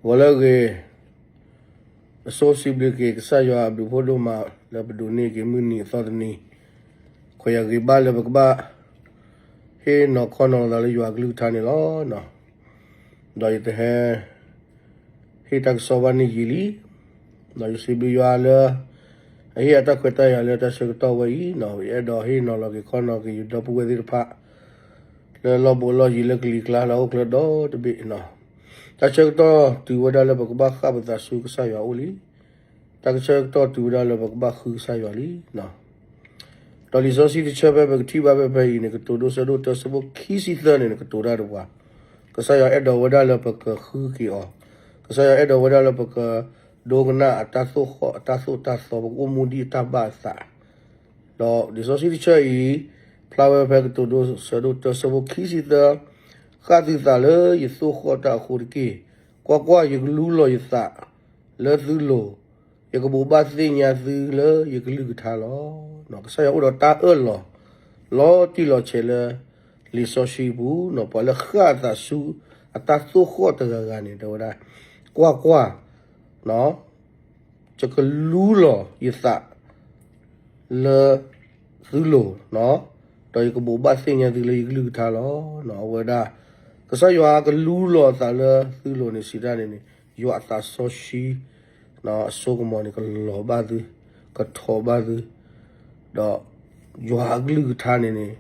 ဂီၤလၢအဂ့ၤ, အဆိစံးဘျုးက့ၤကစၢ်ယွၤအဘျုးဖးဒိၣ်မး လၢပဒိးန့ၢ်က့ၤမုၢ်နံၤအသီတနံၤ, ခွဲးယာ်ဂ့ၤဘၣ်လၢပကဘၣ် ဟ့ၣ်နီၤခီနီၤသးလၢယွၤအကလုၢ်ကထါန့ၣ်လီၤ. ဒီးယတဟဲ ဟ့ၣ်တၢ်ကစီၣ်ဘၣ်န့ၣ်ယံာ်လံ. ဒီးယစံးဘျုးယွၤလၢ အဟ့ၣ်အတၢ်ခွဲးတၢ်ယာ်လၢတၢ်ဆၢကတီၢ်ဝဲအံၤ, ယအဲၣ်ဒိးဟ့ၣ်နီၤလီၤက့ၤခီနီၤက့ၤယဒီပုၢ်ဝဲၢ်သ့ၣ်တဖၣ် လၢလီၢ်ဘူးလီၢ်ယံၤလၢကလံၤကျါလၢဟီၣ်ခိၣ်ချၢဒီတဘ့ၣ်, တၢ်ဆၢကတီၢ်တုၤဝဲဒၣ်လၢပကဘၣ်ဃၣ်ပသးဆူကစၢ်ယွၤအအိၣ်လံ. တၢ်ဆၢကတီၢ်တုၤဝဲဒၣ်လၢပကဘၣ်ဃုကစၢ်ယွၤလံ. ဒီးလံာ်စီဆှံတဆၢဖဲပကထံၣ်ဘၣ်ဖဲဖဲအံၤန့ၣ် ကတိၤဒိဆၢဒိၣ်တၢဆၢဖိခံဆံသၢန့ၣ် ကတိၤတၢ်ဒီးပှၤ, ကစၢ်ယွၤအဲၣ်ဒိးဝဲဒၣ်လၢပကဃုက့ၤအီၤ, ကစၢ်ယွၤအဲၣ်ဒိးဝဲဒၣ်လၢပကဒိကနၣ်အတၢ်သိၣ်ဃီၣ်အတၢ်သိၣ်တၢ်သီ ပကအိၣ်မူဒ်အတၢ်ဘၣ်အသး ဒီးလံာ်စီဆှံတဆၢအံၤ ဖျါဝဲဖဲကတိၤဒိဆၢဒိၣ်တၢဆၢဖိခံဆံသၢ, ဃၣ်သုသးလၢယသိၣ်ဃီၣ်တၢ်အဃိတက့ၢ်. ကွၢ်ကွၢ်, ယကလူလီၤယသးလၢသုလိၤ, ယကဘိးဘၣ်သ့ၣ်ညါသုလၢယကလုၢ်ကထါလီၤ. ကစၢ်ယွၤအိၣ်ဒီးတၢ်အၢၣ်လီၤ လီၤတံၢ်လီၤဆဲးလၢ လံာ်စီဆှံပူၤ, ပှၤလၢဃၣ်အသးဆူအတၢ်သိၣ်ဃီၣ်တဂၤဂၤန့ၣ် တဲဝဲဒၣ်, ကွၢ်ကွၢ် ယကလူလီၤယသး လၢသုလိၤ, ဒီးယကဘိးဘၣ်သ့ၣ်ညါသုလၢယကလုၢ်ကထါလီၤ. အဝဲဒၣ် ကစၢ်ယွၤကလူလီၤအသးလၢသုလိၤန့ၣ် စံးတၢ်န့ၣ်န့ၣ် ယွၤအသးစီဆှံ အစိကမီၤန့ၣ် ကလီၤဘၣ်သု, ကထီၣ်ဘၣ်သု, ဒီးယွၤအကလုၢ်ကထါန့ၣ်န့ၣ်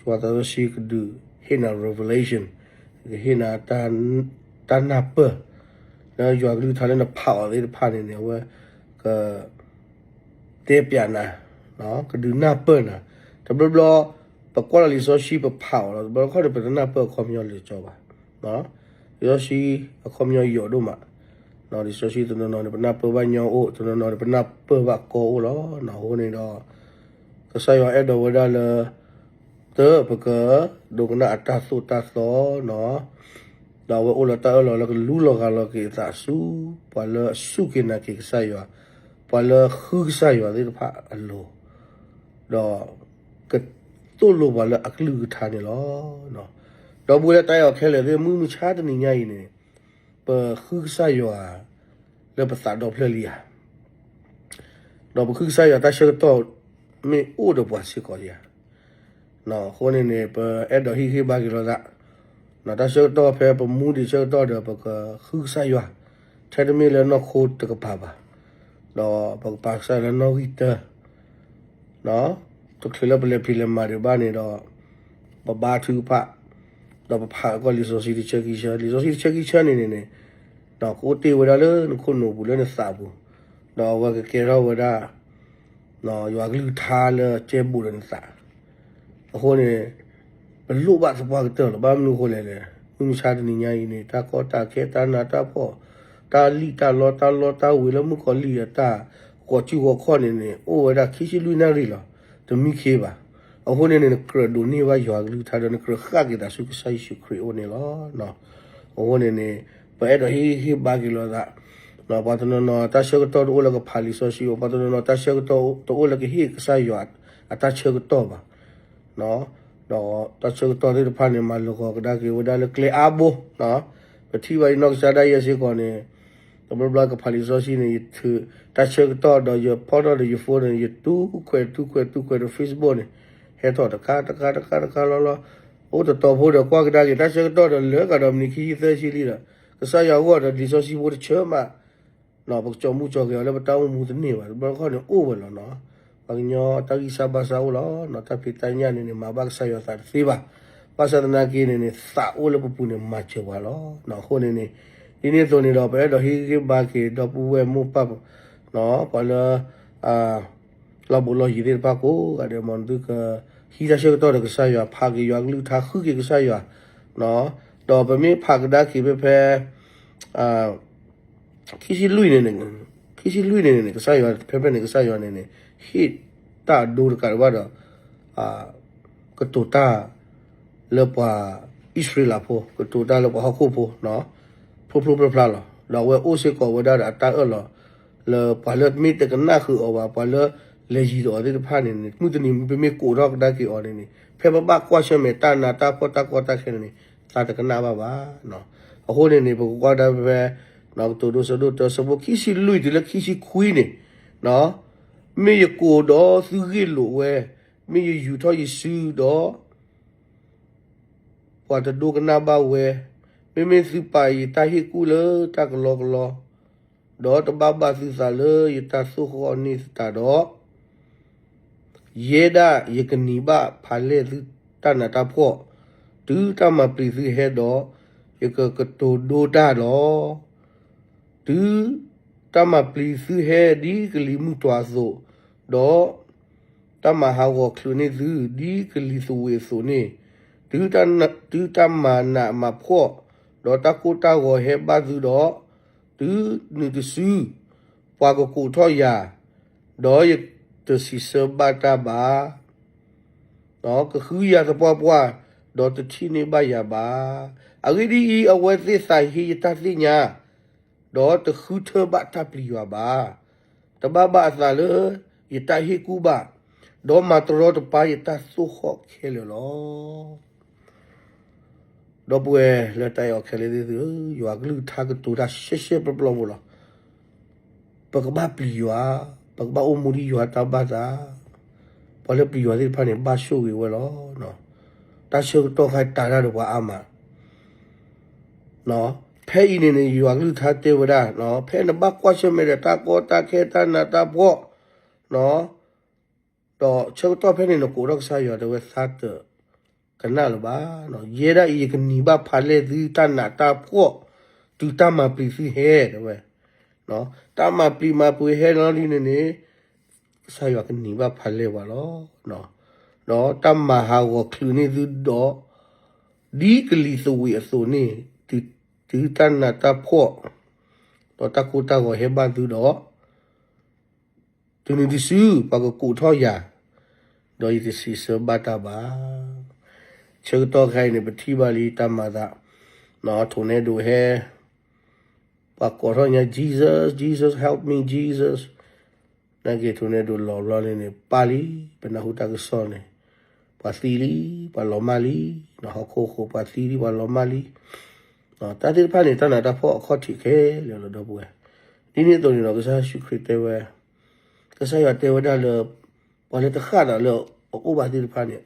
ယွၤသးစီဆှံကဒုးဟ့ၣ်နၤ revelation, ကဟ့ၣ်နၤ တၢ်နၢ်ပၢၢ် လၢယွၤကလုၢ်ကထါလၢနဖးအီၤသ့ၣ်တဖၣ်န့ၣ်န့ၣ် အဝဲက တဲပျးနၤ, ကဒုးနၢ်ပၢၢ်နၤ, တဘျီဘျီ ပကွၢ်လီၤလံာ်စီဆှံပဖးအီၤလီၤ, တဘျီတခီၣ်န့ၣ် ပတနၢ်ပၢၢ်အခီပညီလၢကၠီဘၣ်. လံာ်စီဆှံအခီပညီယိာ်ဒိၣ်မး, လံာ်စီဆှံတနီၤနီၤန့ၣ် ပနၢ်ပၢၢ်ဘၣ်ညီအိၣ်, တနီၤနီၤန့ၣ် ပနၢ်ပၢၢ်ဘၣ်ကီအိၣ်လီၤ. အဃိန့ၣ်ဒီး ကစၢ်ယွၤအဲၣ်ဒိးဝဲဒၣ်လၢ တၢ်ပကဒိကနၣ်အတၢ်သိၣ်တၢ်သီနီၤ, ဒီးအဝဲအိၣ်လၢတၢ်အၢၣ်လီၤလၢကလူလီၤဂာ်လီၤက့ၤအသးဆူ ပှၤလၢအစူၢ်က့ၤနာ်က့ၤကစၢ်ယွၤ, ပှၤလၢဃုကစၢ်ယွၤသ့ၣ်တဖၣ်အလိၤ, ဒီးကသိၣ်လိပှၤလၢအကလုၢ်ကထါန့ၣ်လီၤ. ဒီပုၢ်ဝဲၢ်လၢတၢ်အဲၣ်အီၤခဲလၢာ်သ့ၣ် မုၢ်မဆါတနံၤညါအံၤန့ၣ် ပဃုကစၢ်ယွၤလၢပသးဒီဖျၢၣ်လံဧါ, ဒီးပဃုကစၢ်ယွၤတၢ်ဆၢကတီၢ်မ့ၢ်အိၣ်ဒီးပှၤစ့ၢ်ကီးဧါ. အဃိန့ၣ်န့ၣ် ပအဲၣ်ဒိးဟ့ၣ်ဂံၢ်ဘါက့ၤလိာ်သး, တၢ်ဆၢကတီၢ်ဖဲပမူဒံးဆၢကတီၢ်ဒီး ပကဃုကစၢ်ယွၤ ထဲတမ့ၢ်လၢနီၢ်ခိတကပၤဘၣ်, ဒီးပကပာ်ကစၢ်ယွၤလၢနီၣ်ဂံၢ်တၢ တချုးလၢပလဲၤဖံးလဲၤမၤဒံးဘၣ်န့ၣ်ဒီး ပဘါထုကဖၣ်, ဒီးပဖးကီၢ်လံာ်စီဆှံတဆၢခံဆၢ, လံာ်စီဆှံတဆၢခံဆၢန့ၣ်န့ၣ်န့ၣ်, ဒီးကအိၣ်တ့ၢ်ဝဲဒၣ်လၢနခိၣ်နူာ်ပူၤလၢနသးပူၤ, ဒီးအဝဲကကဲထီၣ်ဝဲဒၣ် ယွၤကလုၢ်ကထါလၢကဲဘူးဒီးနသး, အဃိန့ၣ် ပလိၣ်ဘၣ်သပှၢ်ကတၢၢ်လီၤ. ဘၣ်မနုၤအဃိလဲၣ်လဲၣ်, မုၢ်မဆါတနံၤညါအံၤန့ၣ် တၢ်ကီတၢ်ခဲ တၢ်နးတၢ်ဖှီၣ်, တၢ်လံၣ်တၢ်လီ တၢ်လီတၢ်ဝ့ၤလၢမုၣ်ကီၤလံၢ်အတၢ် ဂီၤစုဂီၤခီၣ်န့ၣ်န့ၣ် အိၣ်ဝဲဒၣ်ခံဆံလွံၢ်နၣ်ရံၣ်လီၤ, တမံခ့ဘၣ်. အဃိန့ၣ်န့ၣ် နကြၢးဒိးန့ၢ်ဘၣ်ယွၤကလုၢ်ကထါဒီး နကြၢးဃၣ်က့ၤသးဆူကစၢ်ယ့ၣ်ၡူးခရံာ်အအိၣ်န့ၣ်လီၤ. အဃိန့ၣ်န့ၣ် ပအဲၣ်ဒိးဟ့ၣ်ဂံၢ်ဟ့ၣ်ဘါက့ၤလိာ်သး, ပှၤတနီၤနီၤတၢ်ဆၢကတီၢ်တအိၣ်လၢကဖးလံာ်စီဆှံ, ပှၤတနီၤနီၤတၢ်ဆၢကတီၢ်တအိၣ်လၢကဟ့ၣ်ကစၢ်ယွၤအတၢ်ဆၢကတီၢ်ဘၣ်. ဒီးတၢ်ဆၢကတီၢ်သ့ၣ်တဖၣ်န့ၣ် မၤလၢာ်ဂီၤကဒါက့ၤဝဲဒၣ်လၢကျဲအါဘိ, ပထံၣ်ဘၣ်ယနီၢ်ကစၢ်ဒၣ်ယဲစ့ၢ်ကီးန့ၣ်, တဘျီဘျီကဖးလံာ်စီဆှံန့ၣ် ယထုးတၢ်ဆၢကတီၢ်ဒီးယဖီၣ်ထီၣ်ဒီးယ phone န့ၣ် ယတူၢ်ခွဲးတူၢ်ခွဲးတူၢ်ခွဲးဒီး Facebook န့ၣ် ဟဲထီၣ်တခါတခါတခါတခါလီၤလီၤ, အိၣ်တတီၤဖိဒီးကွၢ်ကဒါက့ၤ တၢ်ဆၢကတီၢ်ဒီးလၢကဒီးမနံၤခံဆံသၢဆံလံဒီး ကစၢ်ယွၤအဂီၢ်ဒီးလံာ်စီဆှံဖိတဆၢမး ပကကၠီမူကၠီဂဲၤအီၤလၢပတၢ်အိၣ်မူတန့ၢ်ဘၣ်. တဘျီတခီၣ်န့ၣ်အိၣ်ဝဲလီၤနီၤ, ပှၤကညီတၢ်ဂံၢ်စၢ်ဘါစၢ်အိၣ်လီၤနီၤ, တၢ်ဖံးတၢ်ညၣ်န့ၣ်န့ၣ် မၤဘၣ်ကစၢ်ယွၤသးတသ့ဘၣ်. ဘၣ်ဆၣ်သနာ်က့န့ၣ်န့ၣ် သးအိၣ်လၢပပူၤန့ၣ် မၤစၢၤပှၤလီၤ. အဃိန့ၣ်န့ၣ် ဒ်န့ၣ်အသိးန့ၣ်ဒီး ပအဲၣ်ဒိးဟ့ၣ်ဂံၢ်ဟ့ၣ်ဘါက့ၤ ဒီပုၢ်ဝဲၢ်မိၢ်ပၢ် ပှၤလၢ လီၢ်ဘူးလီၢ်ယံၤသ့ၣ်တဖၣ်ကိးဂၤဒဲး မ်သုကဟံးတၢ်ဆၢကတီၢ်ဒီးကစၢ်ယွၤ ဖးက့ၤယွၤကလုၢ်ကထါ ဃုက့ၤကစၢ်ယွၤ, ဒီးပမ့ၢ်ဖးကဒါက့ၤဖဲဖဲ ခံဆံလွံၢ်န့ၣ်န့ၣ်, ခံဆံလွံၢ်န့ၣ်န့ၣ် ကစၢ်ယွၤ ဖဲဖဲန့ၣ် ကစၢ်ယွၤန့ၣ်န့ၣ် ဟ့ၣ်တၢ်အဒိတကးဒံးဘၣ်ဒီး ကတိၤတၢ်လၢပှၤအံၣ်စရ့လးဖိ, ကတိၤတၢ်လၢပှၤဟီၣ်ခိၣ်ဖိ ဖျိဖျိဖျါဖျါလီၤ. ဒီးအဝဲအိၣ်စ့ၢ်ကီးဝဲဒၣ်ဒီးအတၢ်အၢၣ်လီၤ လၢပှၤလၢမ့ၢ်တကနၣ်ဃုာ်အီၤဘၣ်, ပှၤလၢလဲၤယံၤဒီးအီၤသ့ၣ်တဖၣ်န့ၣ်န့ၣ် မုၢ်တနံၤပမ့ၢ်ကိးထီၣ်ကဒါက့ၤအီၤန့ၣ်န့ၣ် ဖဲပဘၣ်ကွၢ်ဆၢၣ်မဲာ်တၢ်နးတၢ်ဖှီၣ်တၢ်ကီတၢ်ခဲန့ၣ်န့ၣ် သးတကနၣ်ဘၣ်ဘၣ်. အဃိန့ၣ်န့ၣ် ပကကွၢ်ဒၣ်ဖဲ ကတိၤဒိ ဆၢဒိၣ်တၢ ဆၢဖိခံဆံလွံၢ်တုၤလၢခံဆံခွံန့ၣ်, မ့ၢ်ယကိးဒီးသုဂ့ၢ်လိာ်ဝဲ, မ့ၢ်ယယူာ်ထီၣ်ယစုဒီး ပှၤတဒိကနၣ်ဘၣ်ဝဲ, မ့မ့ၢ်သုပာ်ယတၢ်ဟ့ၣ်ကူၣ်လၢတၢ်ကလီကလီ, ဒီးတဘၣ်ဘၣ်သုသးလၢယတၢ်သိၣ်ဃီၣ်န့ၢ်သတးဒီး, ယဲဒၣ်ယကနံၤဘၣ်ဖးလဲၢ်သုတၢ်နးတၢ်ဖှီၣ်, တုၤတၢ်မၤပျံၤသုဟဲဒီး, ယကကတိၤဒိတၢ်လီၤ. တုၤတၢ်မၤပျံၤသုဟဲဒ်ကလံၤမုၢ်တွၤအသိး, ဒီး တၢ်မၤဟးဂီၤချုးန့ၢ်သု ဒ်ကလံၤသဝံးအသိးန့ၣ်, တုၤတၢ်မၤနးမၤဖှီၣ်, ဒီးတၢ်ကိၢ်တၢ်ဂီၤဟဲဘၣ်သုဒီး, တုၤနုၤတစု ပှၤကကိးထီၣ်ယၤ, ဒီးယတစံးဆၢဘၣ်တၢ်ဘၣ်. ကဃုယၤသပှၢ်ပှၢ်, ဒီးတထံၣ်န့ၢ်ဘၣ်ယၤဘၣ်. အဂ့ၢ်ဒ်အံၤ, အဝဲသ့ၣ်သးဟ့ယတၢ်သ့ၣ်ညါ, ဒီးတဃုထၢဘၣ်တၢ်ပျံၤယွၤဘၣ်. တဘၣ်ဘၣ်အသးလၢယတၢ်ဟ့ၣ်ကူၣ်ဘၣ်, ဒီးမၤတရီတပါယတၢ်သိၣ်ဃီၣ်ခဲလၢာ်လီၤ. ဒီပုၢ်ဝဲၢ်လၢတၢ်အဲၣ်အီၤခဲလၢာ်သ့ၣ်သုဧၢ, ယွၤကလုၢ်ကထါကတိၤတၢ်ရှဲရှဲပျီပျီဖိလီၤ. ပကဘၣ်ပျံၤယွၤ, ပကဘၣ်အိၣ်မူဒ်ယွၤတၢ်ဘၣ်သး, ပှၤလၢပျံၤယွၤသ့ၣ်တဖၣ်န့ၣ် ဘၣ်ဆိၣ်ဂ့ၤဝဲလီၤ. တၢ်ဆၢကတီၢ်ခါတၤတၢ်ဒီးပှၤအါမး, ဖဲအံၤန့ၣ်န့ၣ် ယွၤကလုၢ်ကထါတဲဝဲဒၣ်, ဖဲနဘၣ်ကွၢ်ဆၢၣ်မဲာ်ဒီးတၢ်ကီတၢ်ခဲတၢ်နးတၢ်ဖှီၣ်, ဒီးဆၢကတီၢ်ဖဲန့ၣ်နကိးထီၣ်ကစၢ်ယွၤတဲဝဲသးတကနၣ်လၢၤဘၣ်. ယဲဒၣ်အံၤယကနံၤဘၣ်ဖးလဲၢ်သုတၢ်နးတၢ်ဖှီၣ်, တုၤတၢ်မၤပျံၤသုဟဲတဲဝဲ, တၢ်မၤပျံၤမၤပှ့ၤဟဲလီၤလံန့ၣ်န့ၣ်, ကစၢ်ယွၤကနံၤဘၣ်ဖးလဲၢ်ပှၤလီၤ. ဒီးတၢ်မၤဟးဂီၤချုးန့ၢ်သုဒီး, ဒ်ကလံၤသဝံးအသိးန့ၣ်, တုၤတၢ်နးတၢ်ဖှီၣ်, ဒီးတၢ်ကိၢ်တၢ်ဂီၤဟဲဘၣ်သုဒီး, တုၤနုၤတစု ပှၤကကိးထီၣ်ယၤ, ဒီးယတစံးဆၢဘၣ်တၢ်ဘၣ်. ဆၢကတီၢ်ခဲအံၤန့ၣ် ပထံၣ်ဘၣ်လံတၢ်မၤသး, ထိးနဲဒိးဟဲ, ပှၤကိးထီၣ်ညါ Jesus, Jesus, help me, Jesus. နာ်က့ထိးနဲဒိးလီၤဘျီန့ၣ်န့ၣ် ပၢ်လံ, ပနၢ်ဟူတၢ်ကစီၣ်န့ၣ်, ပှၤသံလံ, ပှၤလီၤမၢ်လံ, ဟီၣ်ခိၣ်ဃိးပှၤသံလံ ပှၤလီၤမၢ်လံ. တၢ်သ့ၣ်တဖၣ်န့ၣ် တၢ်နးတၢ်ဖှီၣ်အခီၣ်ထံးခဲလၢာ်လီၤ ဒီပုၢ်ဝဲၢ်. ဒ်န့ၣ်အသိးန့ၣ်ဒီး ကစၢ်ယ့ၣ်ၡူးခရံာ်တဲဝဲ, ကစၢ်ယွၤတဲဝဲဒၣ်လၢ, ပှၤလၢတဃၣ်နၤလၢအအိၣ်ဘၣ်သ့ၣ်တဖၣ်န့ၣ်,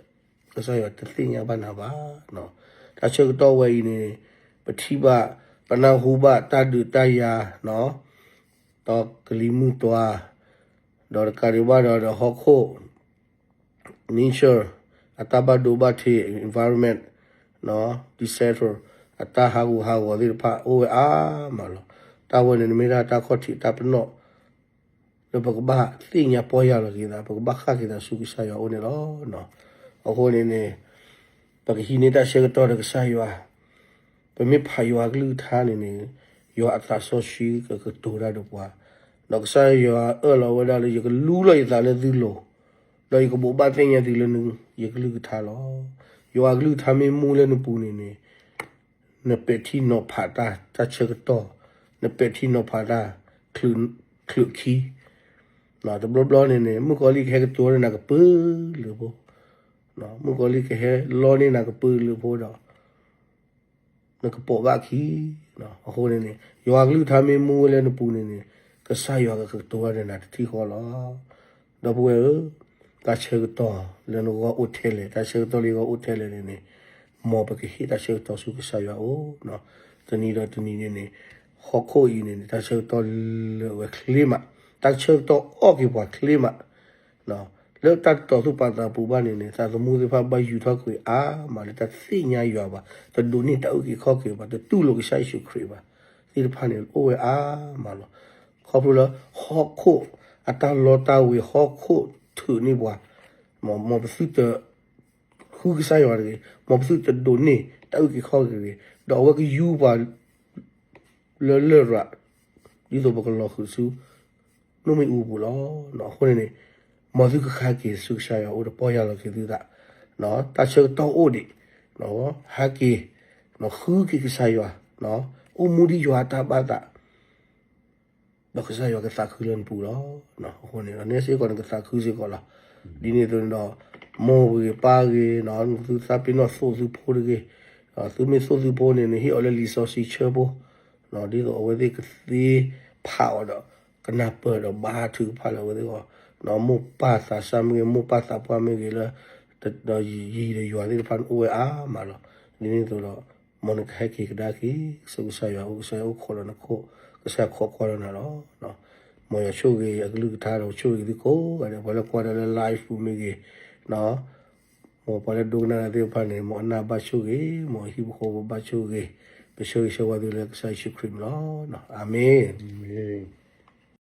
ကစၢ်ယွၤတသ့ၣ်ညါဘၣ်နၤဘၣ်. တၢ်ဆၢကတီၢ်ဝဲအံၤန့ၣ်, ပထံၣ်ဘၣ်, ပနၢ်ဟူဘၣ်တၢ်ဒုးတၢ်ယၤ, ဒီးကလံၤမုၢ်တွၤ, ဒီးတကးဒံးဘၣ်ဒီး ဒီးဟီၣ်ခိၣ် nature, အတၢ်ဘၣ်ဒိဘၣ်ထံး environment, disaster, အတၢ်ဟးဂူာ်ဟးဂီၤသ့ၣ်တဖၣ်အိၣ်ဝဲအါမးလီၤ. တၢ်ဝဲန့ၣ် နမ့ၢ်ဒၣ်တၢ်ခီၣ်ထံးတၢ်ပနီၣ်, လၢပကဘၣ်သ့ၣ်ညါပီၢ်ယၢ်လီၤက့ၤသး, ပကဘၣ်ဃၣ်က့ၤသးဆူကစၢ်ယွၤအအိၣ်န့ၣ်လီၤ. အဃိန့ၣ်န့ၣ်, ပကဟံးန့ၢ်တၢ်ဆၢကတီၢ်ဒီးကစၢ်ယွၤ, ပမ့ၢ်ဖးယွၤကလုၢ်ကထါန့ၣ်န့ၣ်, ယွၤအသးစီဆှံကကတိၤတၢ်ဒီးပှၤ, ဒီးကစၢ်ယွၤအၢၣ်လီၤဝဲဒၣ်လၢ ယကလူလီၤယသးလၢသုလိၤ, ဒီးယကဘိးဘၣ်သ့ၣ်ညါသုလၢယကလုၢ်ကထါလီၤ. ယွၤကလုၢ်ကထါမ့ၢ်မူလၢနပူၤန့ၣ်န့ၣ်, နပဲာ်ထံနီၤဖးတၢ်, တၢ်ဆၢကတီၢ်, နပဲာ်ထံနီၤဖးတၢ်, ချုးခံ, တဘျီဘျီန့ၣ်န့ၣ် မုၣ်ကီၤလံၢ်ကဟဲကတိၤနၤကပၢၤလၢဖိ, မုၣ်ကီၤလံၢ်ကဟဲလီန့ၢ်နၤကပၢၤလၢဖိဒီး နကပိာ်ဘၣ်ခံ, အဃိန့ၣ်န့ၣ် ယွၤကလုၢ်ကထါမ့ၢ်မူဝဲလၢနပူၤန့ၣ်န့ၣ် ကစၢ်ယွၤကကတိၤတၢ်ဒီးနၤတထံၣ်ဃီလီၤ. ဒီပုၢ်ဝဲၢ်ဧၢ, တၢ်ဆၢကတီၢ်လၢနဂီၢ်အိၣ်ထဲလဲၣ်, တၢ်ဆၢကတီၢ်လၢယဂီၢ်အိၣ်ထဲလဲၣ်န့ၣ်န့ၣ်, မ်ပကဟ့ၣ်တၢ်ဆၢကတီၢ်ဆူကစၢ်ယွၤအအိၣ်, တနံၤဒီးတနံၤန့ၣ်န့ၣ်, ဟီၣ်ခိၣ်အံၤန့ၣ်န့ၣ် တၢ်ဆၢကတီၢ်လၢာ်ဝဲချ့မး, တၢ်ဆၢကတီၢ်အီၣ်က့ၤပှၤချ့မး လၢတၢ်တတီၤသူၣ်ပာ်သးပူၤဘၣ်န့ၣ်န့ၣ် သးသမူသ့ၣ်တဖၣ်ဘၣ်ယူၤထီၣ်ကွံာ်အါမးလၢတၢ်သ့ၣ်ညါယွၤဘၣ်, တဒိးန့ၢ်တၢ်အုၣ်က့ၤခီၣ်က့ၤဘၣ်, တတူၢ်လိာ်ကစၢ်ယ့ၣ်ၡူးခရံာ်ဘၣ်, သ့ၣ်တဖၣ်န့ၣ်အိၣ်ဝဲအါမးလီၤ. ခီဖျိလၢဟီၣ်ခိၣ်အတၢ်လီတၢ်ဝ့ၤ ဟီၣ်ခိၣ်ထုးန့ၢ်ပှၤ, မ်ပသုတ ဃုကစၢ်ယွၤတဂ့ၤ, မ်ပသုတဒိးန့ၢ်တၢ်အုၣ်က့ၤခီၣ်က့ၤတဂ့ၤ, ဒီးအဝဲကယူပှၤ လၢလရာ်, ဒ်သိးပကလီၤဃုာ်ဆူ နိၣ်မ့ၣ်အူပူၤလီၤ. အဃိန့ၣ်န့ၣ်, မ်သုကဃါက့ၤဆူကစၢ်ယွၤအအိၣ်ဒီးပီၢ်ယၢ်လီၤက့ၤသုသး, တၢ်ဆၢကတီၢ်အိၣ်ဒံး, ဟါက့ၤ, ဃုက့ၤကစၢ်ယွၤ, အိၣ်မူဒ်ယွၤအတၢ်ဘၣ်သး ဒီးကစၢ်ယွၤကသးခုလၢနပူၤလီၤ. အဃိန့ၣ်ဒီး နဲစ့ၢ်ကီးနကသးခုစ့ၢ်ကီးလီၤ. ဒ်န့ၣ်အသိးန့ၣ်ဒီး, မိၢ်ဂ့ၤပၢ်ဂ့ၤ, သုသးပ့ၤနီၣ်သိးသုဖိတဂ့ၤ, သုမ့ၢ်သိၣ်သုဖိန့ၣ် နဟ့ၣ်အီၤလၢလံာ်စီဆှံဆၢဖိ, ဒ်သိးအဝဲသ့ၣ်ကသ့ဖးအီၤဒီး ကနၢ်ပၢၢ်ဒီးဘါထုကဖၣ်လၢအဝဲသ့ၣ်အဂီၢ်, မိၢ်ပၢ်သးစၢ်မ့ၢ်ဂ့ၤ မိၢ်ပၢ်သးပှၢ်မ့ၢ်ဂ့ၤလၢ ဒီးယံၤဒီးယွၤသ့ၣ်တဖၣ်န့ၣ်အိၣ်ဝဲအါမးလီၤ. ဒ်န့ၣ်အသိးဒီး မ်နကဟဲက့ၤကဒါက့ၤ ကစၢ်ယွၤအိၣ် ကစၢ်ယွၤအိၣ်ခိးလီၤနခိၣ်, ကစၢ်ယွၤခိးကွၢ်လီၤနၤလီၤ. မ်ယွၤဆိၣ်ဂ့ၤအကလုၢ်ကထါဒီးဆိၣ်ဂ့ၤသုကိးဂၤဒဲး ပှၤလၢကွၢ်တၢ်လၢ live ပူၤမ့ၢ်ဂ့ၤ, မ်ပှၤလၢဒိကနၣ်တၢ်သ့ၣ်တဖၣ်န့ၣ် မ်အနၢ်ဘၣ်ဆိၣ်ဂ့ၤ, မ်ဟံၣ်ဖိဃီဖိဘၣ်ဆိၣ်ဂ့ၤ, ပဆၢဂ့ၤဆၢဝါသုလၢကစၢ်ယ့ၣ်ၡူးခရံာ်မံၤလီၤ. အၤမ့ၣ်.